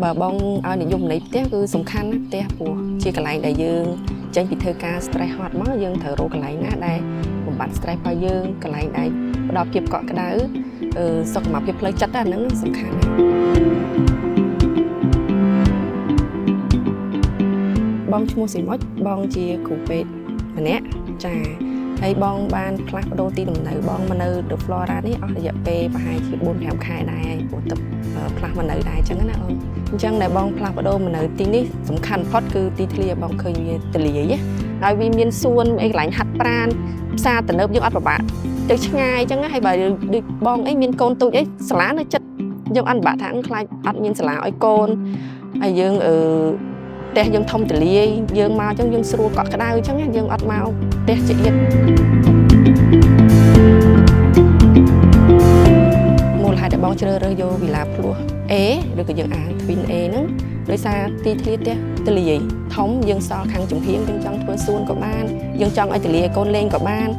បើបងឲ្យនិយមន័យផ្ទះគឺសំខាន់ណាស់ផ្ទះព្រោះជាកន្លែងដែលយើងចេញពីធ្វើការ stress ហត់មកយើងត្រូវរកកន្លែងណាដែលបំបត្តិ stress របស់យើងកន្លែងដែលផ្ដល់ភាពកក់ក្ដៅសុខភាពផ្លូវចិត្តអាហ្នឹងសំខាន់ណាស់បងឈ្មោះស៊ីមុចបងជាគ្រូពេទ្យម្នាក់ចាហើយបងបានផ្លាស់ប្ដូរទីលំនៅបងមកនៅ The Flora នេះអស់រយៈពេលប្រហែលជា4-5ខែដែរហើយព្រោះទឹកផ្លាស់មកនៅដែរអញ្ចឹងណាអូនអញ្ចឹងដែលបងផ្លាស់ប្ដូរមកនៅទីនេះសំខាន់ផុតគឺទីធ្លាបងឃើញវាទលាយហើយវាមានសួនអីកន្លែងហាត់ប្រាណផ្សារទំនើបយើងអត់ពិបាកទៅឆ្ងាយអញ្ចឹងហើយបើដូចបងអីមានកូនទូចអីសាលានៅចិត្តយើងអត់ពិបាកថាខ្លាចអត់មានសាលាឲ្យកូនហើយយើងផ្ទះយើងធំទលាយយើងមកអញ្ចឹងយើងស្រួលកក់ក្ដៅអញ្ចឹងយើងអត់មកផ្ទះចៀតមូលហេតុដែលបងជ្រើសរើសយកវីឡាភ្លោះ A ឬក៏យើងអាន Twin A ហ្នឹងដោយសារទីធ្លាផ្ទះទលាយធំយើងសល់ខាងចំហៀងយើងចង់ធ្វើសួនក៏បានយើងចង់ឲ្យទលាយកូនលេងក៏បាន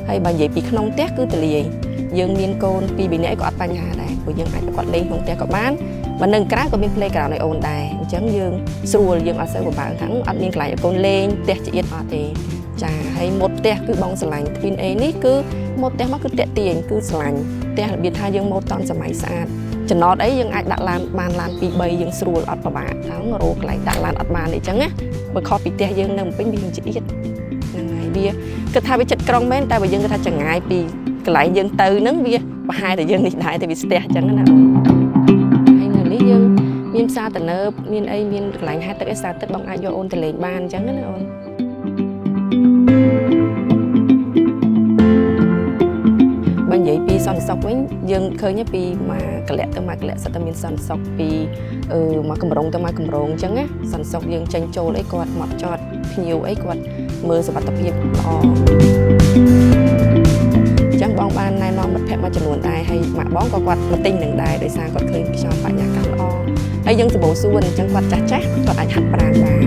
ហើយបើនិយាយពីក្នុងផ្ទះគឺទលាយយើងមានកូន2 3នាក់ក៏អត់បញ្ហាដែរព្រោះយើងអាចឲ្យគាត់លេងក្នុងផ្ទះក៏បានបើនៅក្រៅក៏មាន playground ឲ្យអូនដែរអញ្ចឹងយើងស្រួលយើងអត់សូវពិបាកថាអត់មានកន្លែងឲ្យកូនលេងផ្ទះចៀតអត់ទេចាហើយមុតផ្ទះគឺបងស្រឡាញ់ Twin A នេះគឺមុតផ្ទះមកគឺតាក់ទាញគឺស្រឡាញ់ផ្ទះរបៀបថាយើងម៉ូតតន់សម័យស្អាតចំណតអីយើងអាចដាក់ឡានបានឡាន2 3យើងស្រួលអត់ពិបាកថារកកន្លែងដាក់ឡានអត់បានអីចឹងណាបើខុសពីផ្ទះយើងនៅភ្នំពេញវាចៀតហ្នឹងហើយវាគិតថាវាចិត្តក្រុងមែនតែបើយើងគិតថាចងាយពីកន្លែងយើងទៅហ្នឹងវាប្រហែលតែយើងនេះដែរតែវាស្ទះចឹងណាអូនហើយនៅនេះយើងមានផ្សារទំនើបមានអីមានកន្លែងហែលទឹកអីសារទឹកបងអាចយកអូនទៅលេងបានអញ្ចឹងណាអូនបើនិយាយពីសន្តិសុខវិញយើងឃើញពីមួយកលៈទៅមួយកលៈសិតតែមានសន្តិសុខពីមកកម្រងទៅមកកម្រងអញ្ចឹងណាសន្តិសុខយើងចេញចូលអីគាត់មកចតភ្ញៀវអីគាត់មើលសុវត្ថិភាពល្អអញ្ចឹងបងបានណែនាំមិត្តភក្តិមួយចំនួនដែរហើយម៉ាក់បងក៏គាត់មកទិញនឹងដែរដោយសារគាត់ឃើញខ្យល់បរិយាកាសល្អហើយយើងសម្បូរសួនអញ្ចឹងគាត់ចាស់ចាស់គាត់អាចហាត់ប្រាណបាន